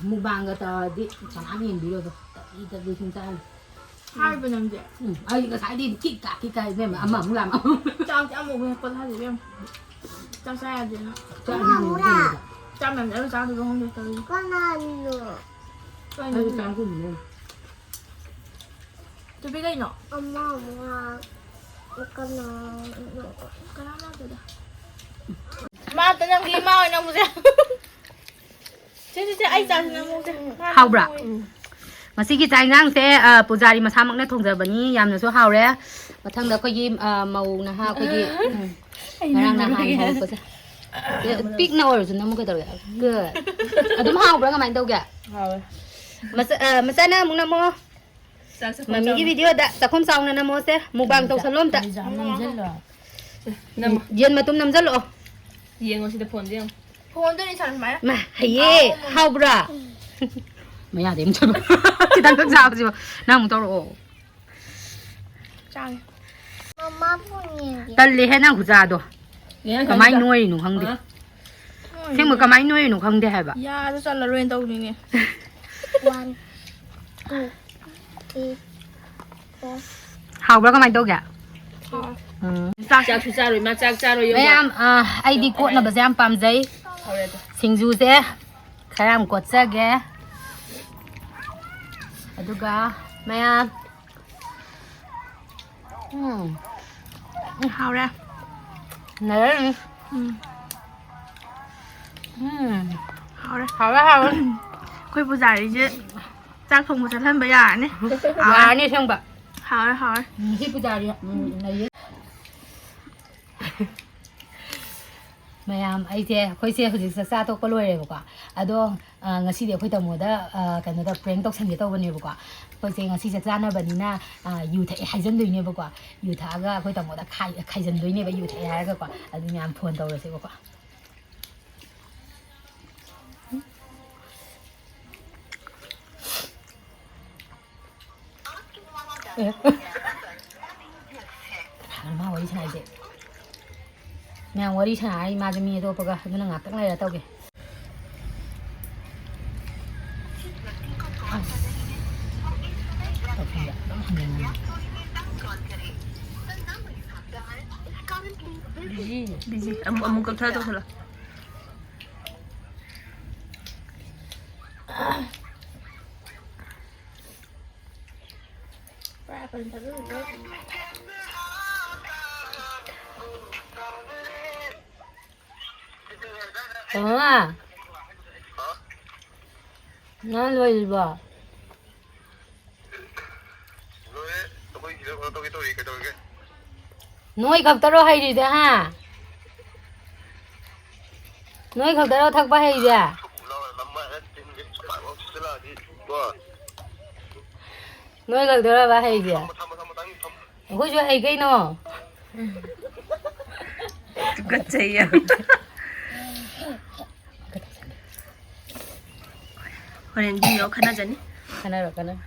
ꯃꯨꯛꯕꯥꯡꯒ ꯇꯧꯔꯗꯤ ꯀꯅꯥꯝ ꯌꯦꯡꯕꯤꯔꯣꯏꯕ꯫ ꯇꯞꯂꯤ ꯇꯞꯂꯤ ꯁꯨꯝ ꯆꯥꯔꯅꯤ꯫ ꯍꯥꯏꯕ ꯅꯪꯁꯦ꯫ ꯎꯝ, ꯑꯩ ꯉꯁꯥꯏꯗꯤ ꯀꯤꯛ ꯀꯥ ꯀꯤꯛ ꯀꯥ ꯏꯕꯦꯝꯃ ꯑꯃꯃꯨꯛ ꯂꯥꯝ꯫ ꯆꯥꯛꯁꯦ ꯑꯃꯨꯛ ꯍꯦꯛ ꯄꯠꯍꯜꯂꯤ ꯏꯕꯦꯝꯃ꯫ ꯆꯥꯛ ꯆꯥ ꯌꯥꯗꯦꯅ꯫ ꯆꯥꯛ ꯌꯥꯝ ꯌꯥꯝ ꯆꯥꯕ ꯆꯥꯗꯕ ꯈꯪꯗꯦ ꯇꯧꯔꯤꯁꯦ꯫ ꯀꯅꯥꯅꯣ? ꯀꯩꯅꯣ? ꯑꯩ ꯆꯥꯛ ꯊꯣꯡꯉꯤꯅꯦ꯫ ꯇꯨꯄꯤ ꯀꯩꯅꯣ? ꯑꯃ ꯑꯃ ꯀꯅꯥ? ꯀꯅꯥꯝ ꯂꯥꯛꯇꯦꯗ꯫ ꯃꯥ ꯑꯝꯇ ꯅꯝꯒꯦ, ꯃꯥ ꯑꯣꯏꯅ ꯅꯝꯃꯨꯁꯦ꯫ ꯁꯦ, ꯁꯦ, ꯁꯦ, ꯑꯩ ꯆꯥꯁꯤ ꯅꯝꯃꯨꯁꯦ꯫ ꯃꯥ ꯍꯥꯎꯕ꯭ꯔꯥ? ꯅꯝꯃꯨ꯫ ꯉꯁꯤꯒꯤ ꯆꯥꯛ ꯏꯟꯁꯥꯡꯁꯦ, ꯑ, ꯄꯨꯖꯥꯔꯤ ꯃꯁꯥꯃꯛꯅ ꯊꯣꯡꯖꯕꯅꯤ꯫ ꯌꯥꯝꯅꯁꯨ ꯍꯥꯎꯔꯦ꯫ ꯃꯊꯪꯗ ꯑꯩꯈꯣꯏꯒꯤ, ꯑ, ꯃꯧ ꯅꯍꯥ ꯑꯩꯈꯣꯏꯒꯤ, ꯎꯝ, ꯑꯩ ꯉꯔꯥꯡ ꯅꯍꯥꯟ ꯅꯝꯃꯨꯔꯒꯦ꯫ ꯍꯧꯔꯛꯄꯁꯦ꯫ ꯄꯤꯛꯅ ꯑꯣꯏꯔꯁꯨ ꯅꯝꯃꯨ ꯀꯩꯗꯧꯔꯒꯦ? Good. ꯑꯗꯨꯝ ꯍꯥꯎꯕ꯭ꯔꯥ? ꯀꯃꯥꯏꯅ ꯇꯧꯒꯦ? ꯍꯥꯎꯋꯦ꯫ ꯃꯆꯥ-, ꯑ, ꯃꯆꯥꯅ ꯑꯃꯨꯛ ꯅꯝꯃꯣ꯫ ꯆꯥꯛ ꯆꯥꯛꯈꯨꯝ ꯃꯃꯤꯒꯤ ꯆꯥꯎꯅ꯫ Video ꯗ ꯆꯥꯛꯈꯨꯝ ꯆꯥꯎꯅ ꯅꯝꯃꯣꯁꯦ꯫ ꯃꯨꯛꯕꯥꯡ ꯇꯧꯁꯜꯂꯣ ꯑꯝꯇ꯫ ꯅꯝꯃꯣ꯫ ꯌꯦꯟ ꯃꯇꯨꯝ ꯅꯝꯖꯜꯂꯛꯑꯣ꯫ ꯌꯦꯡꯉꯣ ꯁꯤꯗ phoneꯁꯦ ꯌꯦꯡꯉꯣ꯫ Phoneꯗꯅꯤ ꯁꯥꯔ ꯁꯨꯃꯥꯏꯅ꯫ ꯃꯥ, ꯍꯩꯌꯦ꯫ ꯍꯥꯎꯕ꯭ꯔꯥ? ꯃꯌꯥꯗꯤ ꯑꯃꯨꯛ ꯆꯠꯂꯣ꯫ ꯈꯤꯇꯪ ꯈꯛ ꯆꯥꯕꯁꯤꯕꯨ꯫ ꯅꯪ ꯑꯃꯨꯛ ꯇꯧꯔꯛꯑꯣ꯫ ꯆꯥꯒꯦ꯫ ꯃꯃꯥ phone ꯌꯦꯡꯒꯦ꯫ ꯇꯜꯂꯦꯍꯦ ꯅꯪ ꯈꯨꯆꯥꯗꯣ꯫ ꯌꯦꯡꯉꯣ ꯀꯃꯥꯏ ꯁꯤꯗ꯫ ꯅꯣꯏꯔꯤꯅꯣ ꯈꯪꯗꯦ꯫ ꯑ? ꯑꯁꯦꯡꯕ ꯀꯃꯥꯏ ꯅꯣꯏꯔꯤꯅꯣ ꯈꯪꯗꯦ ꯍꯥꯏꯕ꯫ ꯌꯥꯗ ꯆꯠꯂꯔꯣꯏꯅ ꯇꯧꯕꯅꯤꯅꯦ꯫ One, two, three, four. ꯍꯥꯎꯕ꯭ꯔꯥ? ꯀꯃꯥꯏꯅ ꯇꯧꯒꯦ? ꯍꯥꯎꯋꯦ꯫ ꯎꯝ꯫ ꯆꯥꯛꯁꯨ ꯆꯥꯔꯣꯏ, ꯃꯥ ꯆꯥꯛ ꯆꯥꯔꯣꯏ ꯌꯣꯒ꯫ ꯃꯌꯥꯝ, ꯑ, ꯑꯩꯗꯤ ꯀꯣꯠꯅꯕꯁꯦ ꯌꯥꯝ ꯄꯥꯝꯖꯩ꯫ ꯍꯥꯎꯔꯦ ꯑꯗꯣ꯫ ꯁꯤꯡꯖꯨꯁꯦ ꯈꯔ ꯌꯥꯝ ꯀꯣꯠꯆꯒꯦ꯫ ꯑꯗꯨꯒ ꯃꯌꯥꯝ ꯎꯝ꯫ ꯎꯝ, ꯍꯥꯎꯔꯦ꯫ ꯅꯩꯔꯛꯏꯅꯤ꯫ ꯎꯝ꯫ ꯎꯝ꯫ ꯍꯥꯎꯔꯦ꯫ ꯍꯥꯎꯔꯦ, ꯍꯥꯎꯔꯦ꯫ ꯑꯩꯈꯣꯏ ꯄꯨꯖꯥꯔꯤꯁꯦ ꯆꯥꯛ ꯊꯣꯡꯕ ꯆꯠꯍꯟꯕ ꯌꯥꯔꯅꯤ꯫ ꯌꯥꯔꯅꯤ ꯑꯁꯦꯡꯕ꯫ ꯍꯥꯎꯔꯦ, ꯍꯥꯎꯔꯦ꯫ ꯎꯝ, ꯁꯤ ꯄꯨꯖꯥꯔꯤ, ꯎꯝ, ꯅꯩꯌꯦ꯫ ꯃꯌꯥꯝ, ꯑꯩꯁꯦ, ꯑꯩꯈꯣꯏꯁꯦ ꯍꯧꯖꯤꯛ ꯆꯥꯛ ꯆꯥ ꯇꯣꯛꯄ ꯂꯣꯏꯔꯦꯕꯀꯣ꯫ ꯑꯗꯣ, ꯑ, ꯉꯁꯤꯗꯤ ꯑꯩꯈꯣꯏ ꯇꯥꯃꯣꯗ, ꯑ, ꯀꯩꯅꯣꯗ prank ꯇꯧꯁꯟꯒꯦ ꯇꯧꯕꯅꯦꯕꯀꯣ꯫ ꯑꯩꯈꯣꯏꯁꯦ ꯉꯁꯤ ꯆꯥꯛ ꯆꯥꯅꯕꯅꯤꯅ, ꯑ, ꯌꯨ ꯊꯛꯑꯦ ꯍꯥꯏꯖꯟꯗꯣꯏꯅꯦꯕꯀꯣ꯫ ꯌꯨ ꯊꯛꯑꯒ ꯑꯩꯈꯣꯏ ꯇꯥꯃꯣꯗ ꯈꯥꯏ-, ꯈꯥꯏꯖꯟꯗꯣꯏꯅꯦꯕ ꯌꯨ ꯊꯛꯑꯦ ꯍꯥꯏꯔꯒꯀꯣ꯫ ꯑꯗꯨ ꯃꯌꯥꯝ phone ꯇꯧꯔꯁꯦꯕꯀꯣ꯫ ꯑꯦ꯫ ꯀꯅꯥꯒꯅꯣ ꯃꯥ ꯋꯥꯔꯤ ꯁꯥꯟꯅꯩꯁꯦ? ꯃꯌꯥꯝ ꯋꯥꯔꯤ ꯁꯥꯟꯅꯔꯤ, ꯃꯥꯁꯦ ꯃꯤ ꯑꯇꯣꯞꯄꯒ, ꯑꯗꯨꯅ ꯉꯥꯛꯇꯪ ꯂꯩꯔ ꯇꯧꯒꯦ꯫ ꯕꯤꯖꯤ꯫ ꯕꯤꯖꯤ꯫ ꯑꯃꯨꯛ, ꯑꯃꯨꯛ ꯀꯛꯊꯠꯂ ꯇꯧꯁꯜꯂꯣ꯫ ꯇꯥꯃꯣ, ꯅꯪ ꯂꯣꯏꯗ꯭ꯔꯤꯕꯣ? ꯂꯣꯏꯔꯦ꯫ ꯑꯩꯈꯣꯏ ꯁꯤꯗ ꯀꯩꯅꯣ ꯇꯧꯒꯦ ꯇꯧꯔꯤ, ꯀꯩꯗꯧꯔꯒꯦ? ꯅꯣꯏ ꯈꯛꯇꯔꯣ ꯍꯩꯔꯤꯁꯦ, ꯍꯥ? ꯅꯣꯏ ꯈꯛꯇꯔꯣ ꯊꯛꯄ ꯍꯩꯔꯤꯁꯦ? ꯂꯥꯎꯔꯦ, ꯅꯝꯕ ꯍꯦꯛ ꯆꯤꯟꯒꯦ, ꯁꯨꯃꯥꯏꯅ ꯁꯤꯖꯤꯜꯂꯛꯑꯗꯤ ꯀꯣ꯫ ꯅꯣꯏ ꯈꯛꯇꯔꯕ ꯍꯩꯔꯤꯁꯦ? ꯊꯝꯃꯣ, ꯊꯝꯃꯣ, ꯊꯝꯃꯣ, ꯊꯝꯃꯣ, ꯊꯝꯃꯣ꯫ ꯑꯩꯈꯣꯏꯁꯨ ꯍꯩ ꯀꯩꯅꯣ꯫ ꯇꯨꯀꯠꯆꯩ ꯌꯥꯝ꯫ ꯍꯣꯔꯦꯟ ꯃꯤ ꯌꯧ ꯈꯠꯅꯖꯅꯤ꯫ ꯈꯠꯅꯔꯣ, ꯈꯠꯅꯔꯣ꯫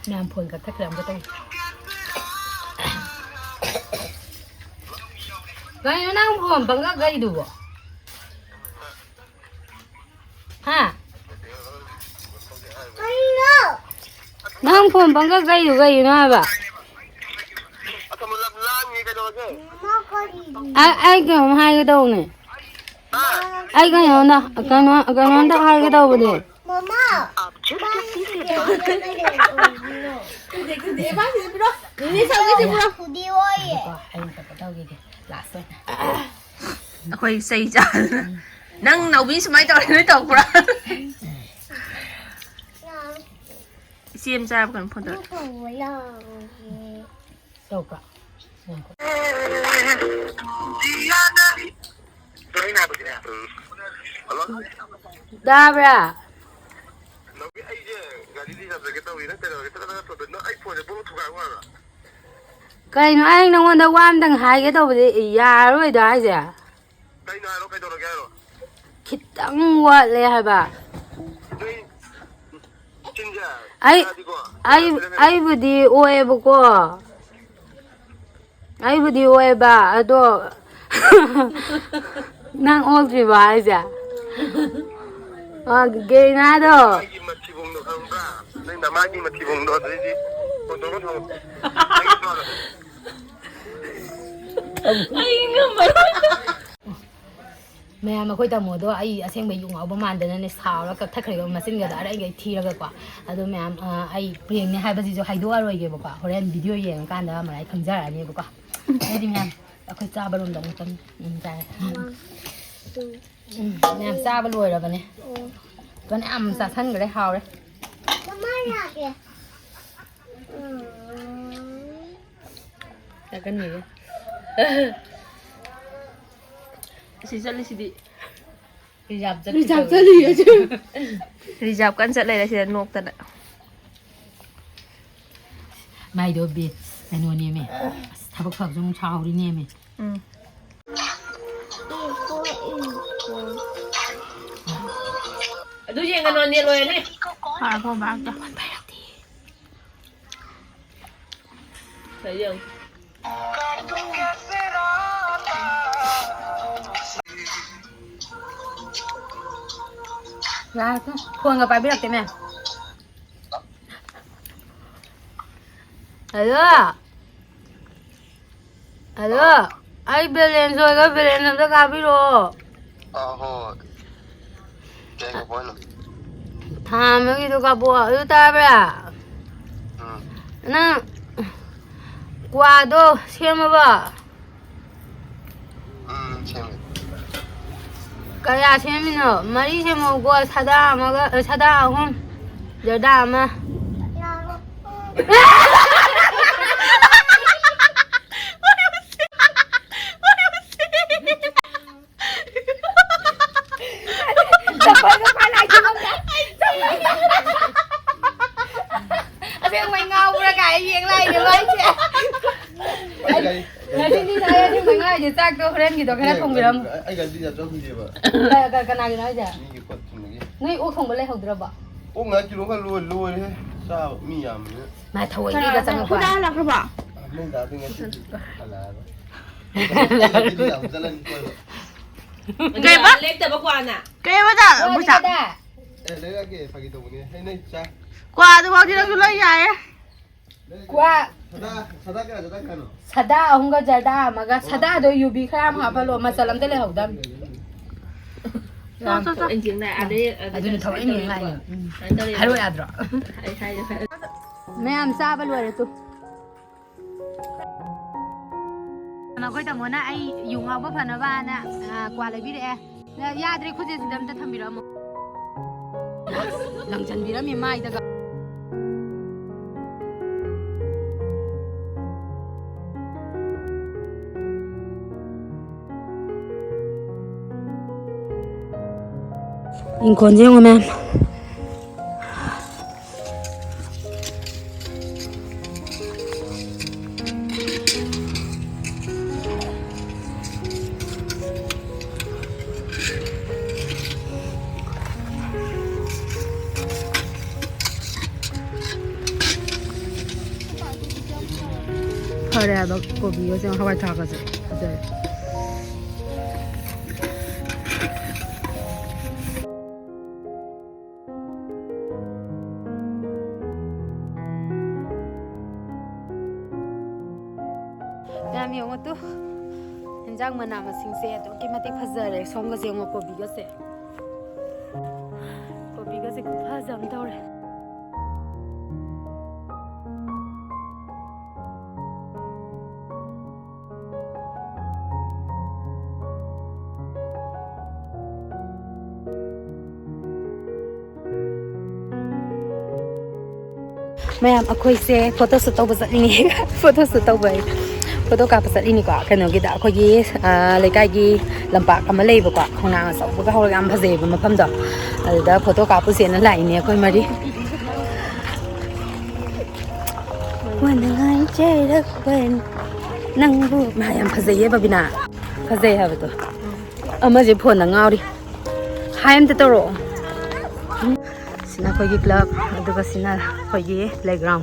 ꯃꯌꯥꯝ ꯐꯣꯟ ꯀꯛꯊꯠꯈ꯭ꯔꯦ ꯑꯝꯇ ꯇꯧ꯫ ꯀꯩꯅꯣ ꯅꯪ ꯐꯣꯟ ꯄꯪꯀꯛ ꯀꯛꯏꯗꯨꯕꯣ? ꯍꯥ? ꯅꯪ ꯐꯣꯟ ꯄꯪꯀꯛ ꯀꯛꯏꯗꯨ ꯀꯩꯒꯤꯅꯣ ꯍꯥꯏꯕ? ꯑꯩ, ꯑꯩ ꯀꯩꯅꯣꯝ ꯍꯥꯏꯒꯦ ꯇꯧꯕꯅꯦ꯫ ꯑꯩ ꯀꯩꯅꯣꯝꯗ, ꯀꯩꯅꯣ, ꯀꯩꯅꯣꯝꯇ ꯍꯥꯏꯒꯦ ꯇꯧꯕꯅꯦ꯫ ꯃꯃꯥ, ꯈꯨꯗꯤ ꯑꯣꯏꯌꯦ꯫ ꯉꯥꯏꯈꯣꯀꯣ, ꯑꯩ ꯑꯝꯇ ꯇꯧꯈꯤꯒꯦ, ꯂꯥꯁ ꯑꯣꯏꯅ꯫ ꯑꯩꯈꯣꯏ ꯆꯩ ꯆꯥꯗꯅ꯫ ꯅꯪ ꯅꯥꯎꯕꯤ ꯁꯨꯃꯥꯏꯅ ꯇꯧꯔꯦ, ꯅꯣꯏ ꯇꯧꯕ꯭ꯔꯥ? ꯏꯆꯦ ꯑꯃ ꯆꯥꯕ ꯀꯩꯅꯣ ꯐꯣꯟ ꯇꯧꯔꯛꯑꯦ꯫ ꯇꯧꯕ꯭ꯔꯥ? ꯉꯥꯏꯈꯣ꯫ ꯇꯥꯕ꯭ꯔꯥ? ꯅꯥꯎꯕꯤ, ꯑꯩꯁꯦ ꯒꯥꯔꯤ ꯔꯤꯖꯥꯕ ꯆꯠꯀꯦ ꯇꯧꯔꯤ꯫ ꯅꯪ ꯀꯩꯗꯧꯔꯒꯦ? ꯆꯠ, ꯆꯠ, ꯆꯠ, ꯆꯠ, ꯅꯪ ꯑꯩ ꯐꯣꯟꯁꯦ ꯄꯨꯡꯂꯧ ꯊꯨꯒꯥꯏꯕ ꯃꯥꯜꯂꯦ꯫ ꯀꯩꯅꯣ, ꯑꯩ ꯅꯉꯣꯟꯗ ꯋꯥ ꯑꯝꯇꯪ ꯍꯥꯏꯒꯦ ꯇꯧꯕꯗꯤ ꯌꯥꯔꯔꯣꯏꯗꯣ ꯍꯥꯏꯁꯦ? ꯀꯩꯅꯣ ꯍꯥꯏꯔꯣ, ꯀꯩꯗꯧꯔꯒꯦ ꯍꯥꯏꯔꯣ? ꯈꯤꯇꯪ ꯋꯥꯠꯂꯦ ꯍꯥꯏꯕ꯫ ꯅꯣꯏ ꯆꯤꯟꯁꯦ ꯑꯩ, ꯌꯥꯗꯤꯀꯣ꯫ ꯑꯩ, ꯑꯩꯕꯨꯗꯤ ꯑꯣꯛꯑꯦꯕꯀꯣ꯫ ꯑꯩꯕꯨꯗꯤ ꯑꯣꯏꯕ, ꯑꯗꯣ ꯅꯪ ꯑꯣꯛꯇ꯭ꯔꯤꯕꯣ ꯍꯥꯏꯁꯦ? ꯑ, ꯒꯦꯔꯤꯅꯥꯗꯣ꯫ ꯑꯩꯒꯤ ꯃꯊꯤꯕꯣꯡꯗꯣ ꯈꯪꯕ꯭ꯔꯥ? ꯅꯣꯏ ꯅꯃꯥꯒꯤ ꯃꯊꯤꯕꯣꯡꯗꯣ ꯑꯗꯨꯗꯩꯗꯤ ꯍꯣꯟꯗꯣꯛꯑꯒ ꯊꯝꯃꯣ꯫ ꯑꯩꯒꯤ ꯊꯥꯗꯣ꯫ ꯑꯩ ꯉꯝꯃꯔꯣꯏ꯫ ꯃꯌꯥꯝ, ꯑꯩꯈꯣꯏ ꯇꯥꯃꯣꯗꯣ ꯑꯩ ꯑꯁꯦꯡꯕꯩ ꯌꯨ ꯉꯥꯎꯕ ꯃꯥꯟꯗꯅꯅꯦ ꯁꯥꯎꯔꯒ ꯀꯛꯊꯠꯈ꯭ꯔꯦꯕ, ꯃꯆꯤꯟꯒꯗꯣ ꯑꯔꯩꯈꯩ ꯊꯤꯔꯒꯀꯣ꯫ ꯑꯗꯣ ꯃꯌꯥꯝ, ꯑ, ꯑꯩ ꯄ꯭ꯔꯦꯡꯅꯦ ꯍꯥꯏꯕꯁꯤꯁꯨ ꯍꯥꯏꯗꯣꯛꯑꯔꯣꯏꯒꯦꯕꯀꯣ, ꯍꯣꯔꯦꯟ ꯚꯤꯗꯤꯑꯣ ꯌꯦꯡꯉꯀꯥꯟꯗ ꯃꯔꯥꯏ ꯈꯪꯖꯔꯛꯑꯅꯦꯕꯀꯣ꯫ ꯑꯗꯨꯗꯤ ꯃꯌꯥꯝ, ꯑꯩꯈꯣꯏ ꯆꯥꯕꯔꯣꯝꯗ ꯑꯃꯨꯛꯇꯪ, ꯎꯝ, ꯆꯥꯔꯦ꯫ ꯎꯝ, ꯃꯌꯥꯝ ꯆꯥꯕ ꯂꯣꯏꯔꯕꯅꯦ꯫ ꯐꯅꯌꯥꯝ ꯆꯥꯁꯟꯈ꯭ꯔꯦ, ꯍꯥꯎꯔꯦ꯫ ꯆꯥꯀꯟꯅꯤꯌꯦ꯫ ꯑꯁꯤ ꯆꯠꯂꯤꯁꯤꯗꯤ꯫ ꯔꯤꯖꯥꯕ ꯆꯠꯈꯤꯗꯧꯔꯦ꯫ ꯔꯤꯖꯥꯕ ꯆꯠꯂꯤꯌꯦ꯫ ꯔꯤꯖꯥꯕ ꯀꯟꯅ ꯆꯠ ꯂꯩꯔꯦ ꯁꯤꯗ ꯅꯣꯛꯇꯅ꯫ ꯃꯥꯏꯗꯣ ꯕꯦ-, ꯀꯩꯅꯣꯅꯦꯃꯤ꯫ ꯑꯁ, ꯊꯕꯛ ꯐꯕꯁꯨ ꯑꯃꯨꯛ ꯁꯥꯍꯧꯔꯤꯅꯦꯃꯤ꯫ ꯎꯝ꯫ ꯑꯗꯨ ꯌꯦꯡꯉꯅꯣ, ꯅꯦꯠ ꯂꯣꯏꯔꯅꯤ꯫ ꯐꯔꯦ, ꯐꯔꯦ, ꯐꯔꯦ, ꯐꯔꯦ꯫ ꯐꯣꯟ ꯄꯥꯏꯔꯛꯇꯦ꯫ ꯀꯩ ꯌꯦꯡꯉꯨ? ꯂꯥꯛꯇꯦ꯫ ꯐꯣꯟꯒ ꯄꯥꯏꯕꯤꯔꯛꯇꯦ, ꯃꯦꯝ꯫ ꯍꯜꯂꯣ꯫ ꯍꯜꯂꯣ꯫ ꯑꯩ ꯕꯦꯂꯦꯟꯁ ꯂꯣꯏꯒ꯭ꯔꯦ, ꯕꯦꯂꯦꯟꯁ ꯑꯝꯇ ꯀꯥꯞꯄꯤꯔꯛꯑꯣ꯫ ꯑ, ꯍꯣꯏ, ꯍꯣꯏ꯫ ꯀꯩ ꯀꯥꯞꯄꯛꯑꯣ ꯍꯥꯏꯅꯣ? ꯊꯥ ꯑꯃꯒꯤꯗꯣ ꯀꯥꯞꯄꯛꯑꯣ꯫ ꯑꯗꯨ ꯇꯥꯕ꯭ꯔꯥ? ꯎꯝ꯫ ꯅꯪ ꯀ꯭ꯋꯥꯗꯣ ꯁꯦꯝꯃꯕꯣ? ꯎꯝ, ꯁꯦꯝꯃꯦ꯫ ꯀꯌꯥ ꯁꯦꯝꯃꯤꯅꯣ? ꯃꯔꯤ ꯁꯦꯝꯃꯛꯎꯀꯣ, ꯁꯥꯗꯥ ꯑꯃꯒ, ꯑ, ꯁꯥꯗꯥ ꯑꯍꯨꯝ, ꯖꯔꯗꯥ ꯑꯃ꯫ ꯆꯝꯄꯜꯗꯣ ꯈ꯭ꯋꯥꯏ ꯂꯥꯏ ꯊꯝꯃꯝꯃꯦ꯫ ꯑꯁꯦꯡꯕꯩ ꯉꯥꯎꯕ꯭ꯔꯥ ꯀꯥꯏ ꯌꯦꯡ ꯂꯥꯛꯏꯅꯦ ꯃꯥꯏꯁꯦ꯫ ꯑꯩ ꯒꯥꯔꯤ, ꯉꯁꯤꯗꯤ ꯅꯪ ꯑꯁꯦꯡꯕꯩ ꯉꯥꯎꯔꯤꯁꯦ꯫ ꯆꯥꯛꯇꯣ ꯍꯣꯔꯦꯟꯒꯤꯗꯣ ꯈꯔ ꯑꯩ ꯊꯣꯡꯕꯤꯔꯝꯃꯣ꯫ ꯒꯥꯔꯤ, ꯑꯩ ꯒꯥꯔꯤ ꯔꯤꯖꯥꯕ ꯆꯠꯈꯤꯗꯦꯕ꯫ ꯀ-, ꯀ-, ꯀꯅꯥꯒꯤꯅꯣ ꯍꯥꯏꯁꯦ? ꯃꯤꯒꯤ ꯄꯣꯠ ꯊꯤꯟꯕꯒꯤ꯫ ꯅꯣꯏ ꯑꯣꯛ ꯊꯣꯡꯕ ꯂꯩꯍꯧꯗ꯭ꯔꯕꯣ? ꯑꯣꯛ ꯉꯥꯏꯍꯥꯛ ꯀꯤꯂꯣ ꯈꯔ ꯂꯣꯏ-, ꯂꯣꯏꯔꯦꯍꯦ꯫ ꯆꯥꯕ ꯃꯤ ꯌꯥꯝꯕꯅꯤꯅ꯫ ꯃꯥ ꯊꯑꯣꯏꯒꯤꯒ ꯆꯪꯉꯛꯄ꯫ ꯈꯨꯗꯥ ꯍꯜꯂꯛꯈ꯭ꯔꯕꯣ? ꯅꯣꯏ ꯗꯥꯗꯤ ꯉꯁꯤꯗꯤ ꯍꯜꯂꯛꯑꯔꯣꯏ꯫ ꯑꯩꯗꯤ ꯌꯥꯝ ꯆꯠꯂꯅꯤ ꯀꯣꯏꯕ꯫ ꯀꯩꯕ? ꯂꯦꯛꯇꯕ ꯀ꯭ꯋꯥꯅ꯫ ꯀꯩꯕꯗ? ꯕꯨꯁꯥ? ꯑꯦ, ꯂꯩꯔꯛꯑꯒꯦ, ꯐꯥꯒꯤ ꯇꯧꯕꯅꯦ꯫ ꯑꯩ ꯅꯣꯏ ꯆꯥ-, ꯀ꯭ꯋꯥ ꯑꯗꯨꯐꯥꯎꯗꯤ ꯅꯪꯁꯨ ꯂꯣꯏ ꯌꯥꯏꯌꯦ꯫ ꯀ꯭ꯋꯥ꯫ ꯁꯗꯥ, ꯁꯗꯥ ꯀꯌꯥ, ꯁꯗꯥ ꯀꯌꯥꯅꯣ? ꯁꯗꯥ ꯑꯍꯨꯝꯒ ꯖꯔꯗꯥ ꯑꯃꯒ꯫ ꯁꯗꯥꯗꯣ ꯌꯨꯕꯤ ꯈꯔ ꯌꯥꯝ ꯍꯥꯞꯍꯜꯂꯣ, ꯃꯆꯜ ꯑꯝꯇ ꯂꯩꯍꯧꯗꯝꯅꯦ꯫ ꯆꯣ, ꯆꯣ, ꯆꯣ꯫ ꯑꯗꯨꯅ ꯊꯑꯣꯏꯅ ꯌꯦꯡ ꯂꯥꯛꯏꯅꯦ꯫ ꯎꯝ꯫ ꯍꯥꯏꯔꯛꯑꯣ ꯌꯥꯗ꯭ꯔꯣ? ꯃꯌꯥꯝ ꯆꯥꯕ ꯂꯣꯏꯔꯦ ꯇꯨ꯫ ꯑꯩꯈꯣꯏ ꯇꯥꯃꯣꯅ ꯑꯩ ꯌꯨ ꯉꯥꯎꯕ ꯐꯅꯕꯅ, ꯑ, ꯀ꯭ꯋꯥ ꯂꯩꯕꯤꯔꯛꯑꯦ꯫ ꯌꯥꯗ꯭ꯔꯦ, ꯈꯨꯠꯁꯦ ꯁꯤꯗ ꯑꯝꯇ ꯊꯝꯕꯤꯔꯛꯑꯝꯃꯣ꯫ ꯂꯪꯁꯟꯕꯤꯔꯝꯃꯤ ꯃꯥꯏꯗꯒ꯫ ꯏꯪꯈꯣꯜꯁꯦ ꯌꯦꯡꯉꯣ ꯃꯌꯥꯝ꯫ ꯐꯔꯦ ꯍꯥꯏꯕ ꯀꯣꯕꯤꯒꯁꯦ, ꯍꯋꯥꯏ ꯊ꯭ꯔꯥꯛꯀꯁꯦ ꯐꯖꯔꯦ꯫ ꯃꯌꯥꯝ ꯌꯦꯡꯉꯣ ꯇꯨ, ꯌꯦꯟꯖꯥꯡ ꯃꯅꯥ ꯃꯁꯤꯡꯁꯦ ꯑꯗꯨꯛꯀꯤ ꯃꯇꯤꯛ ꯐꯖꯔꯦ꯫ ꯁꯣꯝꯒꯁꯦ ꯌꯦꯡꯉꯣ, ꯀꯣꯕꯤꯒꯁꯦ, ꯀꯣꯕꯤꯒꯁꯦ ꯈꯨꯐꯖ ꯑꯃ ꯇꯧꯔꯦ꯫ ꯃꯌꯥꯝ, ꯑꯩꯈꯣꯏꯁꯦ ꯐꯣꯇꯣ ꯁꯨꯠ ꯇꯧꯕ ꯆꯠꯂꯤꯅꯦ꯫ ꯐꯣꯇꯣ ꯁꯨꯠ ꯇꯧꯕ ꯍꯥꯏ, ꯐꯣꯇꯣ ꯀꯥꯞꯄ ꯆꯠꯂꯤꯅꯤꯀꯣ꯫ ꯀꯩꯅꯣꯒꯤꯗ, ꯑꯩꯈꯣꯏꯒꯤ, ꯑ, ꯂꯩꯀꯥꯏꯒꯤ ꯂꯝꯄꯥꯛ ꯑꯃ ꯂꯩꯕꯀꯣ, ꯈꯣꯡꯅꯥꯡ ꯑꯆꯧꯕꯒ ꯍꯧꯔꯒ ꯌꯥꯝ ꯐꯖꯩꯌꯦꯕ ꯃꯐꯝꯗꯣ꯫ ꯑꯗꯨꯗ ꯐꯣꯇꯣ ꯀꯥꯞꯄꯨꯁꯦꯅ ꯂꯥꯛꯏꯅꯦ ꯑꯩꯈꯣꯏ ꯃꯔꯤ꯫ ꯋꯥꯅ ꯉꯥꯏꯖꯔꯛꯄꯅꯤ ꯅꯪꯕꯨ꯫ ꯃꯥ ꯌꯥꯝ ꯐꯖꯩꯌꯦ ꯕꯕꯤꯅꯥ, ꯐꯖꯩ ꯍꯥꯏꯕꯗꯣ꯫ ꯑꯃꯁꯦ ꯐꯣꯟꯗ ꯉꯥꯎꯔꯤ꯫ ꯍꯥꯏ ꯑꯝꯇ ꯇꯧꯔꯛꯑꯣ꯫ ꯁꯤꯅ ꯑꯩꯈꯣꯏꯒꯤ ꯀ꯭ꯂꯕ, ꯑꯗꯨꯒ ꯁꯤꯅ ꯑꯩꯈꯣꯏꯒꯤ ꯄ꯭ꯂꯦꯒ꯭ꯔꯥꯎꯟ꯫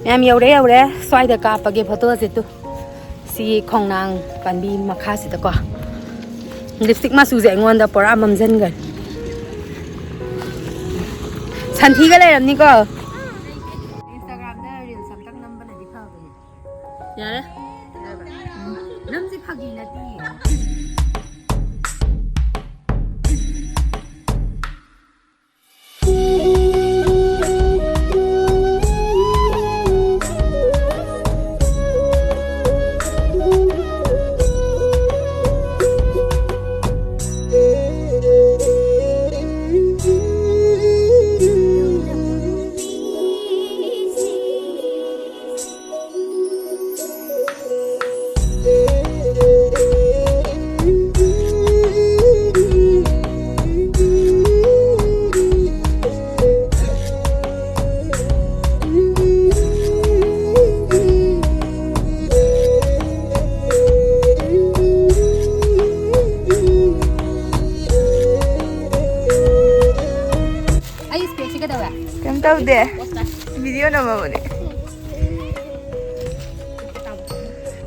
ꯃꯌꯥꯝ ꯌꯧꯔꯦ, ꯌꯧꯔꯦ꯫ ꯁ꯭ꯋꯥꯏꯗ ꯀꯥꯞꯄꯒꯦ ꯐꯣꯇꯣꯁꯦ ꯇꯨ꯫ ꯁꯤꯒꯤ ꯈꯣꯡꯅꯥꯡ ꯄꯥꯝꯕꯤ ꯃꯈꯥꯁꯤꯗꯀꯣ꯫ ꯂꯤꯞꯁꯇꯤꯛ ꯃꯆꯨꯁꯦ ꯑꯩꯉꯣꯟꯗ ꯄꯨꯔꯥ ꯃꯝꯁꯤꯟꯈ꯭ꯔꯦ꯫ ꯁꯟꯊꯤꯒ ꯂꯩꯔꯝꯅꯤꯀꯣ꯫ Instagram-ꯗ reels ꯑꯝꯇꯪ ꯅꯝꯕꯅꯗꯤ ꯐꯕꯅꯦ꯫ ꯌꯥꯔꯦ꯫ ꯅꯝꯁꯤ ꯐꯥꯒꯤ ꯅꯠꯇꯤꯌꯦ꯫ ꯑꯩ ꯏꯁꯄꯦꯛꯁꯤ ꯀꯩꯗꯧꯔꯦ? ꯀꯩꯝ ꯇꯧꯗꯦ꯫ ꯚꯤꯗꯤꯑꯣ ꯅꯝꯃꯕꯅꯦ꯫